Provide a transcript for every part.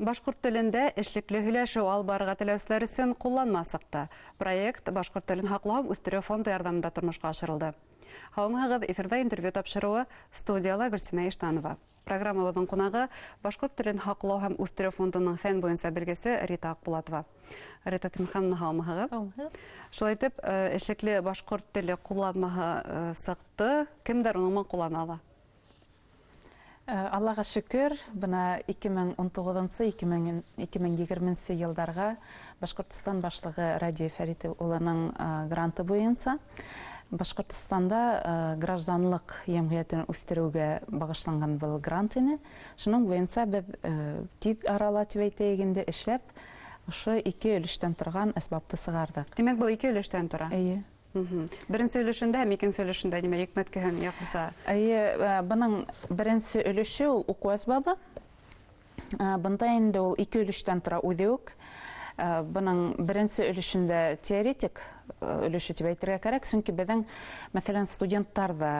Башҡорт телендә эшлекле һөйләшеү алып барырға теләүселәр өсөн ҡулланма сыҡты. Проект Башҡорт телен һаҡлау һәм үҫтереү фонды ярҙамында тормошҡа ашырылды. Һаумыһығыҙ, эфирҙа интервью тапшырыуы, студияла Гөлсимә Иштанова. Программабыҙҙың ҡунағы Башҡорт телен һаҡлау һәм үҫтереү фондының фән буйынса белгесе Рита Аҡбулатова. Рита Тимерхановна, һаумыһығыҙ. Һаумыһығыҙ. Шулай итеп, эшлекле башҡорт теле ҡулланмаһы сыҡты. Кемдәр уның менән ҡуллана ала? Аллаға шөкөр, бына 2019-нсы, 2020 йылдарға Башҡортостан Башлығы Радий Фәрит улының гранты буйынса Башҡортостанда гражданлыҡ йәмғиәтен үҫтереүгә бағышланған был грант ине. Шуның буйынса беҙ тиҙ арала тип әйтәйек инде эшләп, ошо ике өлөштән торған әсбапты сығарҙыҡ. Тимәк, был ике өлөштән тора? Эйе. Беренсе өлөшөндә һәм икенсе өлөшөндә нимә йөкмәткеһен яҡынса? Эйе, бының беренсе өлөшө ул уҡыу әсбабы. Бында инде ул ике өлөштән тора үҙе үк. Бының беренсе өлөшөндә теоретик өлөшө тип әйтергә кәрәк, сөнки беҙҙең, мәҫәлән, студенттар да,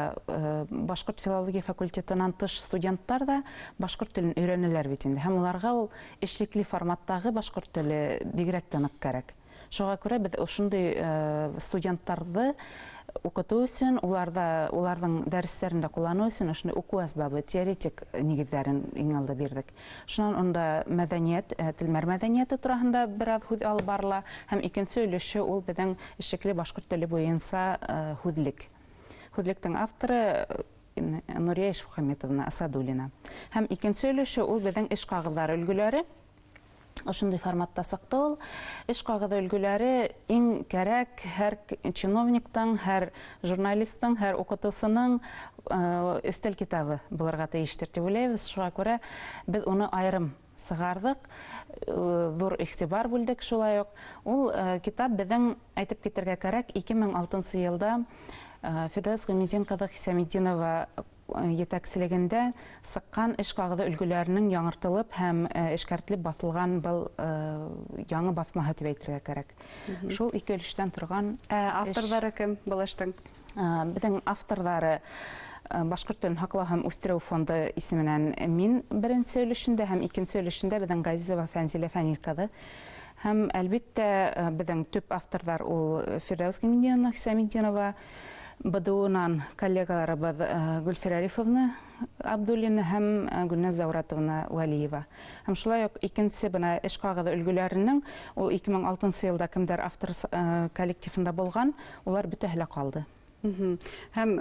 башҡорт филология факультетынан тыш студенттар да башҡорт телен өйрәнәләр бит инде. Һәм уларға ул эшлекле форматтағы башҡорт теле бигерәк тә ныҡ кәрәк. Шуға күрә беҙ ошондай студенттарҙы уҡытыу өсөн, уларҙа уларҙың дәрестәрендә ҡулланыу өсөн ошондай уҡыу әсбабы, теоретик нигеҙҙәрен иң алда бирҙек. Шунан унда мәҙәниәт, телмәр мәҙәниәте тураһында бер аҙ һүҙ алып барыла һәм икенсе өлөшө ул беҙҙең эшлекле башҡорт теле буйынса һүҙлек. Һүҙлектең авторы Нурия Ишмөхәмәтовна Асадуллина. Һәм икенсе өлөшө ул беҙҙең эш ҡағыҙҙары өлгөләре. Ошондай форматта сыҡты ул. Эш ҡағыҙы өлгөләре иң кәрәк һәр чиновниктың, һәр журналистың, һәр уҡытыусының өҫтәл китабы булырға тейештер тип уйлайбыҙ. Шуға күрә беҙ уны айырым сығарҙыҡ, ҙур иғтибар бүлдек шулай уҡ. Ул китап беҙҙең, әйтеп китергә кәрәк, 2006 йылда Фидәүс Ғиметдин ҡыҙы Хисаметдинова етәкселегендә сыҡҡан эш ҡағыҙы өлгөләренең яңыртылып һәм эшкәртелеп баҫылған был яңы баҫмаһы тип әйтергә кәрәк. Шул ике өлөштән торған. Ә авторҙары кем был эштең? Беҙҙең авторҙары Башҡорт телен һаҡлау һәм үҫтереү фонды исеменән мин беренсе өлөшөндә һәм икенсе өлөшөндә беҙҙең Ғәзизова Фәнзилә Фәнил ҡыҙы. Һәм, әлбиттә, беҙҙең төп авторҙар ул Фирҙәүс Гиметдиновна Хисаметдинова, БДУ-нан коллегаларыбыҙ Гөлфирә Рифовна Абдуллина һәм Гөлназ Зәүратовна Вәлиева. Һәм шулай уҡ икенсе бына эш ҡағыҙы өлгөләренең, ул 2006 йылда кемдәр автор коллективында булған, улар бөтәһе лә ҡалды. Һәм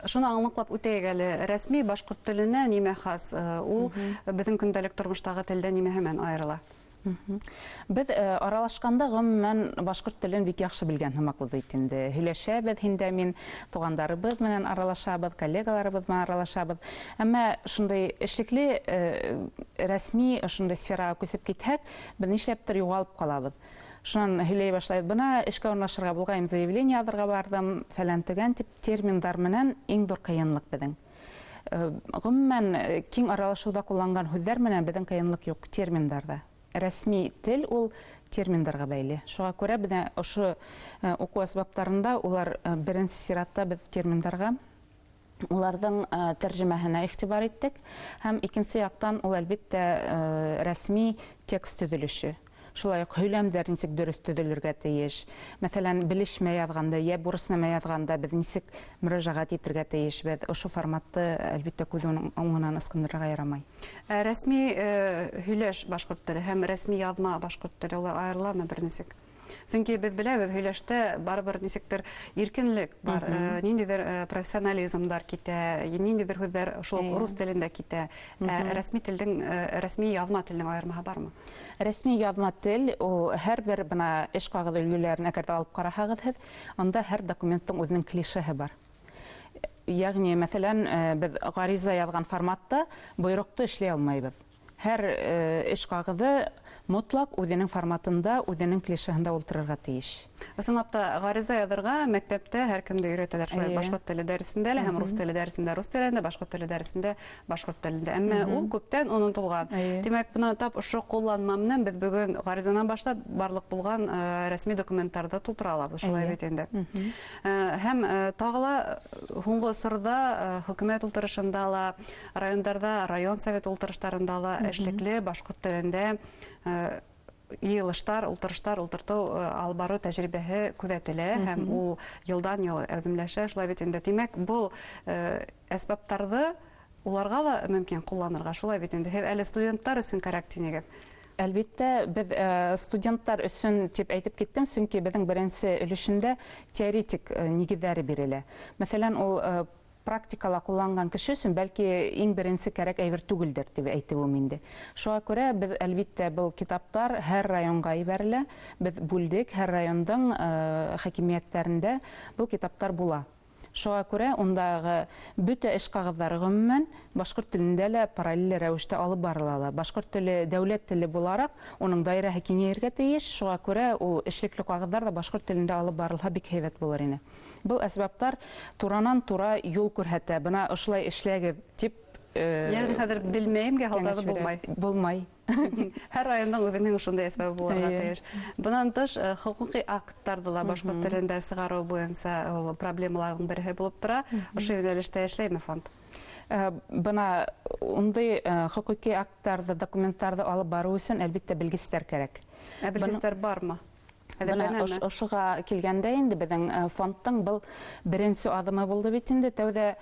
шуны аңлаҡлап үтәйек әле, рәсми башҡорт теленә нимә хас? Ул беҙҙең көндәлек тормоштағы телдән нимәһе менән айырыла? Беҙ аралашҡанда, ғөмүмән, башҡорт телен бик яҡшы белгән һымаҡ бит инде. Һөйләшәбеҙ һин дә мин, туғандарыбыҙ менән аралашабыҙ, коллегаларыбыҙ менән аралашабыҙ. Әммә шундай эшлекле, рәсми ошондай сфераға күсеп китһәк, беҙ нишләптер юғалып ҡалабыҙ. Шунан һөйләй башлайбыҙ, бына эшкә урынлашырға булғайым, заявление яҙырға барҙым, фәлән-төгән тип терминдар менән иң ҙур ҡыйынлыҡ беҙҙең. Ғөмүмән, киң аралашыуҙа ҡулланған һүҙҙәр менән беҙҙең ҡыйынлыҡ юҡ, терминдарҙа. Рәсми тел ул терминдарға бәйле. Шуға күрә беҙ ошо уҡыу әсбаптарында улар беренсе сиратта беҙ терминдарға, уларҙың тәржемәһенә иғтибар иттек. Һәм икенсе яҡтан ул, әлбиттә, рәсми текст төҙөлөшө. Шулай уҡ һөйләмдәр нисек дөрөҫ төҙөлөргә тейеш. Мәҫәлән, белешмә яҙғанда йә бурыснамә яҙғанда беҙ нисек мөрәжәғәт итергә тейешбеҙ. Ошо форматты, әлбиттә, күҙ уңынан ысҡындырырға ярамай. Ә рәсми һөйләш башҡорт теле һәм рәсми яҙма башҡорт теле улар айырыламы бер нисек? Сөнки беҙ беләбеҙ, һөйләштә барыбер нисектер иркенлек бар, ниндәйҙер профессионализмдар китә, ниндәйҙер һүҙҙәр шул уҡ рус телендә китә. Ә рәсми телдең, рәсми яҙма телдең айырмаһы бармы? Рәсми яҙма тел ул һәр бер бына эш ҡағыҙы өлгөләрен әгәр ҙә алып ҡараһағыҙ һеҙ, анда һәр документтың үҙенең клишеһы бар. Ягъни, мәҫәлән, беҙ ғариза яҙған форматта бойороҡто эшләй алмайбыҙ. Һәр эш ҡағыҙы мотлаҡ үҙенең форматында, үҙенең клишеһында ултырырға тейеш. Ысынлап та, ғариза яҙырға мәктәптә һәр кемде өйрәтәләр. Шулай башҡорт теле дәресендә лә һәм рус теле дәресендә рус телендә, башҡорт теле дәресендә башҡорт телендә. Әммә ул күптән онотолған. Тимәк, бына тап ошо ҡулланма менән беҙ бөгөн ғаризанан башлап барлыҡ булған рәсми документтарҙы тултыра алабыҙ, шулай бит инде. Һәм тағы ла һуңғы осорҙа хөкүмәт ултырышында ла, райондарҙа район совет ултырыштарында ла эшлекле башҡорт телендә йыйылыштар, ултырыштар ултыртыу алып барыу тәжрибәһе күҙәтелә, һәм ул йылдан-йыл әүҙемләшә, шулай бит инде. Тимәк, был әсбаптарҙы уларға ла мөмкин ҡулланырға, шулай бит инде. Һеҙ әле студенттар өсөн кәрәк тинегеҙ. Әлбиттә, беҙ студенттар өсөн тип әйтеп киттем, сөнки беҙҙең беренсе өлөшөндә теоретик нигеҙҙәре бирелә. Мәҫәлән, ул практикала ҡулланған кеше өсөн бәлки иң беренсе кәрәк әйбер түгелдер тип әйтеүем инде. Шуға күрә беҙ әлбиттә был китаптар һәр районға ебәрелә. Беҙ бүлдек, һәр райондың хакимиәттәрендә был китаптар була. Шуға күрә ундағы бөтә эш ҡағыҙҙары ғөмүмән башҡорт телендә лә параллель рәүештә алып барыла ла. Башҡорт теле дәүләт теле булараҡ, уның даирәһе киңәйергә тейеш. Шуға күрә ул эшлекле ҡағыҙҙар ҙа башҡорт телендә алып барылһа бик һәйбәт булыр ине. Был әсбаптар туранан тура юл күрһәтә. Бына ошолай эшләгеҙ тип, Йәғни хәҙер белмәйемгә һылтауҙы кәңәш бирә. булмай. Булмай. Һәр райондың үҙенең ошондай әсбабы булырға тейеш. Бынан тыш, хоҡуҡи акттарҙы ла башҡорт телендә сығарыу буйынса ул проблемаларҙың береһе булып тора. Ошо йүнәлештә эшләйме фонд? Бына ундай хоҡуҡи акттарҙы, документтарҙы алып барыу өсөн әлбиттә белгестәр кәрәк. Ә белгестәр бармы? Бына Әҙерләнәме? Ошоға килгәндә инде беҙҙең фондтың был беренсе аҙымы булды бит инде. Тәүҙә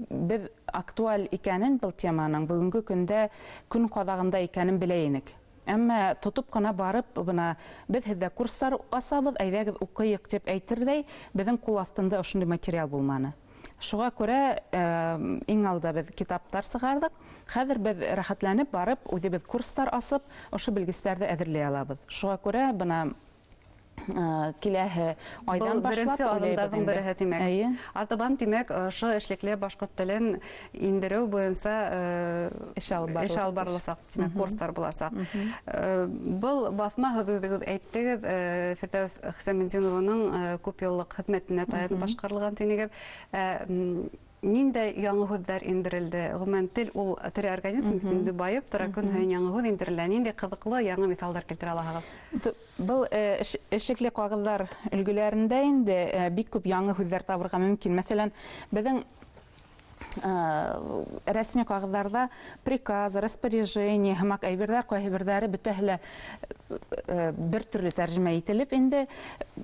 беҙ актуаль икәнен был теманың бөгөнгө көндә көн ҡаҙағында икәнен белә инек. Әммә тотоп ҡына барып, бына беҙ һеҙҙә курстар асабыҙ, әйҙәгеҙ уҡыйыҡ тип әйтерҙәй, беҙҙең ҡул аҫтында ошондай материал булманы. Шуға күрә иң алда беҙ китаптар сығарҙыҡ. Хәҙер беҙ рәхәтләнеп барып, үҙебеҙ курстар асып, ошо белгестәрҙе әҙерләй алабыҙ. Шуға күрә бына киләһе айҙан Был башлап беренсе уйлайбыҙ аҙымдарҙың инде. береһе, тимәк. Артабан, тимәк, ошо эшлекле башҡорт телен индереү буйынса Эш алып эш алып барыласаҡ. барыласаҡ, тимәк, курстар буласаҡ. Был баҫма һеҙ үҙегеҙ әйттегеҙ, Фирҙәүес Хисаметдинованың күп йыллыҡ хеҙмәтенә таянып башҡарылған тинегеҙ. Ниндәй яңы һүҙҙәр индерелде? Ғөмүмән, тел ул тере организм бит инде, байып тора, көн һайын яңы һүҙ индерелә. Ниндәй ҡыҙыҡлы яңы миҫалдар килтерә алаһығыҙ? Был эшлекле ҡағыҙҙар өлгөләрендә инде бик күп яңы һүҙҙәр табырға мөмкин. Мәҫәлән, беҙҙең рәсми ҡағыҙҙарҙа приказ, распоряжение һымаҡ әйберҙәр, ҡайһы берҙәре бөтәһе лә бер төрлө тәржемә ителеп инде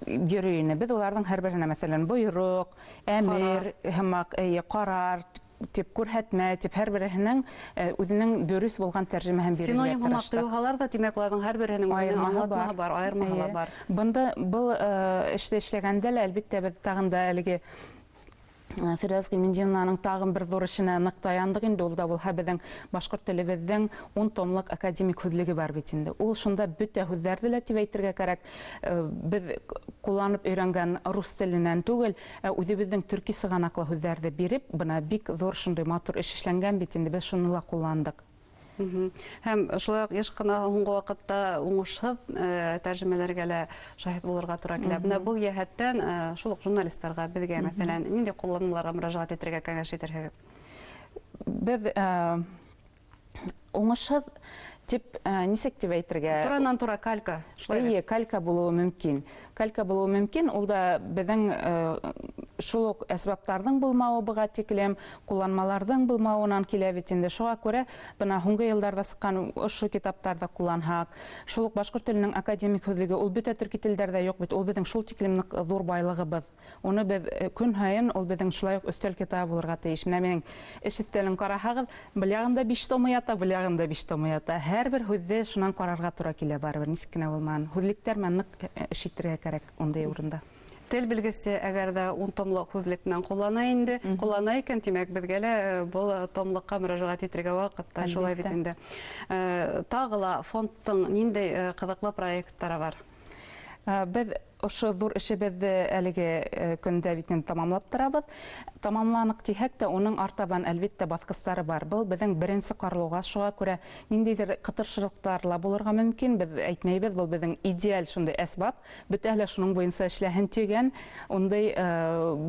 йөрөй ине. Беҙ уларҙың һәр береһенә, мәҫәлән, бойороҡ, әмер һымаҡ, эйе, ҡарар тип, күрһәтмә тип, һәр береһенең үҙенең дөрөҫ булған тәржемәһен бирергә Синоним һымаҡ тырыштыҡ. тойолһалар ҙа, тимәк, уларҙың һәр береһенең үҙенең Айырмаһы аңлатмаһы бар. бар, айырмаһы ла бар. Бында был эште эшләгәндә лә, әлбиттә, беҙ тағын да әлеге Фирҙәүес Ғилметдинованың тағын бер ҙур эшенә ныҡ таяндыҡ инде. Ул да булһа беҙҙең башҡорт телебеҙҙең 10 томлыҡ академик һүҙлеге бар бит инде. Ул шунда бөтә һүҙҙәрҙе лә тип әйтергә кәрәк. Беҙ ҡулланып өйрәнгән рус теленән түгел, ә үҙебеҙҙең төрки сығанаҡлы һүҙҙәрҙе биреп, бына бик ҙур шундай матур эш эшләнгән бит инде, беҙ шуны ла ҡулландыҡ. Һәм шулай уҡ йыш ҡына һуңғы ваҡытта уңышһыҙ тәржемәләргә лә шаһит булырға тура килә. Бына был йәһәттән шул уҡ журналистарға беҙгә, мәҫәлән, ниндәй ҡулланмаларға мөрәжәғәт итергә кәңәш итерһегеҙ? Беҙ уңышһыҙ тип нисек тип әйтергә? Туранан тура калька. Шулай Эйе, калька булыуы мөмкин. Калька булыуы мөмкин, ул да беҙҙең шул уҡ әсбаптарҙың булмауы быға тиклем, ҡулланмаларҙың булмауынан килә бит инде. Шуға күрә бына һуңғы йылдарҙа сыҡҡан ошо китаптарҙы ҡулланһаҡ, шул уҡ башҡорт теленең академик һүҙлеге, ул бөтә төрки телдәрҙә юҡ бит, ул беҙҙең шул тиклем ныҡ ҙур байлығыбыҙ. Уны беҙ көн һайын, ул беҙҙең шулай уҡ өҫтәл китабы булырға тейеш. Менә минең эш өҫтәлен ҡараһағыҙ, был яғында 5 томы ята, был яғында 5 томы ята. Һәр бер һүҙҙе шунан ҡарарға тура килә барыбер, нисек кенә булмаһын. Һүҙлектәр менән ныҡ эш итергә кәрәк ундай урында. Тел белгесе әгәр ҙә 10 томлыҡ һүҙлек менән ҡуллана инде, ҡуллана икән, тимәк, беҙгә лә был томлыҡҡа мөрәжәғәт итергә ваҡыт та шулай бит инде. Тағы ла фондтың ниндәй ҡыҙыҡлы проекттары бар? Беҙ ошо ҙур эшебеҙҙе әлеге көндә бит инде тамамлап торабыҙ. Тамамланыҡ тиһәк тә, уның артабан, әлбиттә, баҫҡыстары бар. Был беҙҙең беренсе ҡарлуғас, шуға күрә ниндәйҙер ҡытыршылыҡтар ла булырға мөмкин. Беҙ әйтмәйбеҙ, был беҙҙең идеаль шундай әсбап, бөтәһе лә шуның буйынса эшләһен тигән ундай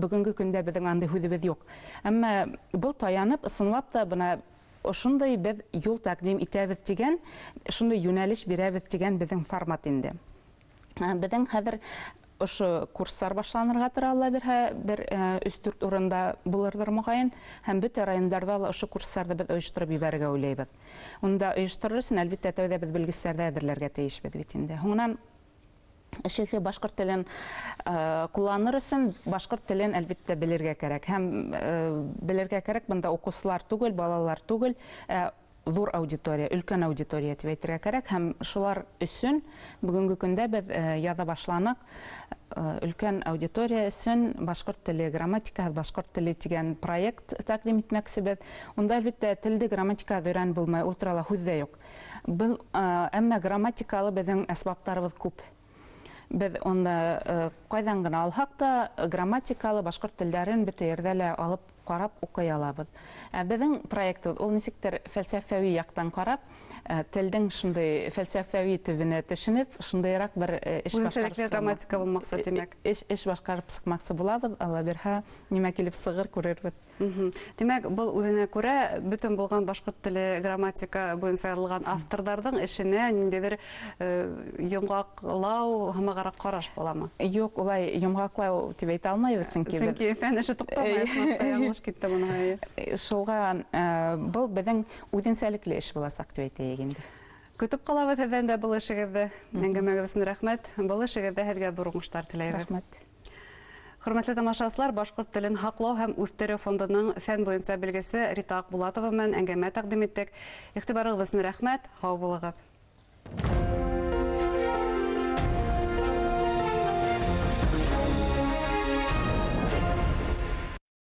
бөгөнгө көндә беҙҙең андай һүҙебеҙ юҡ. Әммә был таянып, ысынлап та, бына ошондай беҙ юл тәҡдим итәбеҙ тигән, шундай йүнәлеш бирәбеҙ тигән беҙҙең формат инде. Беҙҙең хәҙер ошо курстар башланырға тора, Алла бирһә, бер өс-дүрт урында булырҙыр моғайын, һәм бөтә райондарҙа ла ошо курстарҙы беҙ ойоштороп ебәрергә уйлайбыҙ. Унда ойошторор өсөн, әлбиттә, тәүҙә беҙ белгестәрҙе әҙерләргә тейешбеҙ бит инде. Һуңынан эшлекле башҡорт телен ҡулланыр өсөн башҡорт телен, әлбиттә, белергә кәрәк. Һәм белергә кәрәк бында уҡыусылар түгел, балалар түгел, ҙур аудитория, өлкән аудитория тип әйтергә кәрәк. Һәм шулар өсөн бөгөнгө көндә беҙ яҙа башланыҡ. Өлкән аудитория өсөн башҡорт теле грамматикаһы, башҡорт теле тигән проект тәҡдим итмәксебеҙ. Унда, әлбиттә, телде грамматикаһыҙ өйрәнеп булмай, ул турала һүҙ ҙә юҡ. Был, әммә грамматикалы беҙҙең әсбаптарыбыҙ күп. Беҙ уны ҡайҙан ғына алһаҡ та грамматикалы башҡорт телдәрен бөтә ерҙә лә алып ҡарап уҡый алабыҙ. Ә беҙҙең проектыбыҙ ул нисектер фәлсәфәүи яҡтан ҡарап, телдең шундай фәлсәфәүи төбөнә төшөнөп, шундайыраҡ бер эш Үҙенсәлекле башҡарып грамматика сыҡмаҡсы. булмаҡсы, тимәк. Эш башҡарып сыҡмаҡсы булабыҙ, Алла бирһә, нимә килеп сығыр, күрербеҙ. Тимәк, был үҙенә күрә бөтөн булған башҡорт теле грамматика буйынса яҙылған авторҙарҙың эшенә ниндәйҙер йомғаҡлау һымағыраҡ ҡараш буламы? Юҡ, улай йомғаҡлау тип әйтә алмайбыҙ, сөнки беҙ Сөнки фән эше туҡтамай, ысынлап та, яңылыш китте быныһы. Шуға был беҙҙең үҙенсәлекле эш буласаҡ тип әйтәйек инде. Көтөп ҡалабыҙ һеҙҙән дә был эшегеҙҙе. Әңгәмәгеҙ өсөн рәхмәт. Был эшегеҙҙә һеҙгә ҙур уңыштар теләйбеҙ. Рәхмәт. Хөрмәтле тамашасылар, Башҡорт телен һаҡлау һәм үҫтереү фондының фән буйынса белгесе Рита Аҡбулатова менән әңгәмә тәҡдим иттек. Иғтибарығыҙ өсөн рәхмәт. Һау булығыҙ.